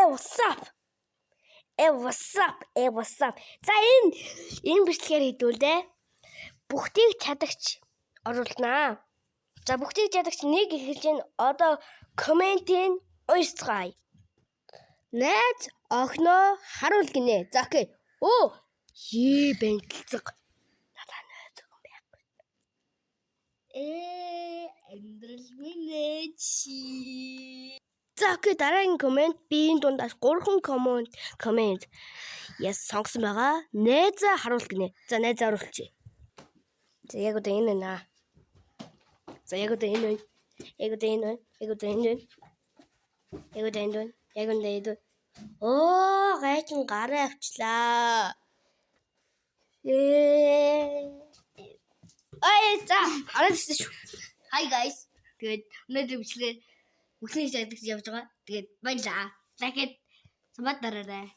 Hey, what's up? Hey, what's up? Hey, what's up? За, энэ бичлэгээр хэдүүлээ. Бүхтийг чадагч оруулнаа. За, бүхтийг чадагч нэг эхэлж байна. Одоо comment-ийг уншицгаая. Найз охиноо харуул гинэ. За, okay. Оо, ээ, бэнтэлцэг. Надаа найз охин байхгүй. Ээ, амьдрал минь ээ чи. За, okay, дараагийн comment. Би энэ дундаас 3 comment яс сонгосон байгаа. Найзаа харуул гинэ. За, найзаа харуулчих. За, яг одоо энэ байна. За, яг одоо энэ байна. Яг одоо энэ байна. Яг одоо энэ байна. Яг одоо энэ байна. Яг одоо энэ байна. Оо, гайчин гараа авчлаа. Ээ. Ай, за, ороод ирсэн шүү. Hi guys. Тэгээд өнөөдөр бичлэгээр бүхнийг чаддаг явж байгаа. Тэгээд баярлаа. Like it. Sub дараарай.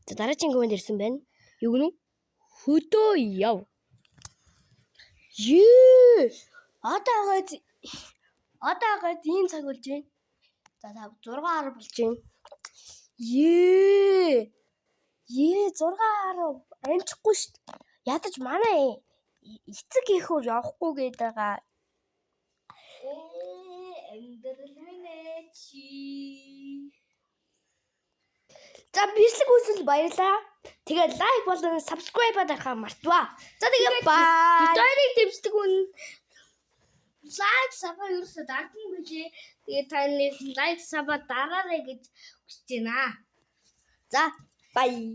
За, дараагийн comment ирсэн байна. Юу гэнэ? Хөдөө яв. Ее. Одоо агаз ийм цаг болж байна. За, 6:10 болж байна. Ее. Ее, 6:10 амжихгүй шүү дээ. Ядаж манай эцэг эхүр явахгүй гээд байгаа. Ээ, амьдрал минь ээ чи. За, бичлэг үзэл баярлаа. Тэгээд like болон subscribe дарахаа мартваа. За, тэгээд bye. Бид хоёрыг дэмждэг үн like, sub ерөөсөө дардсан билээ. Тэгээд та нэр like, sub дараарай гэж хүсэж байна. За, bye.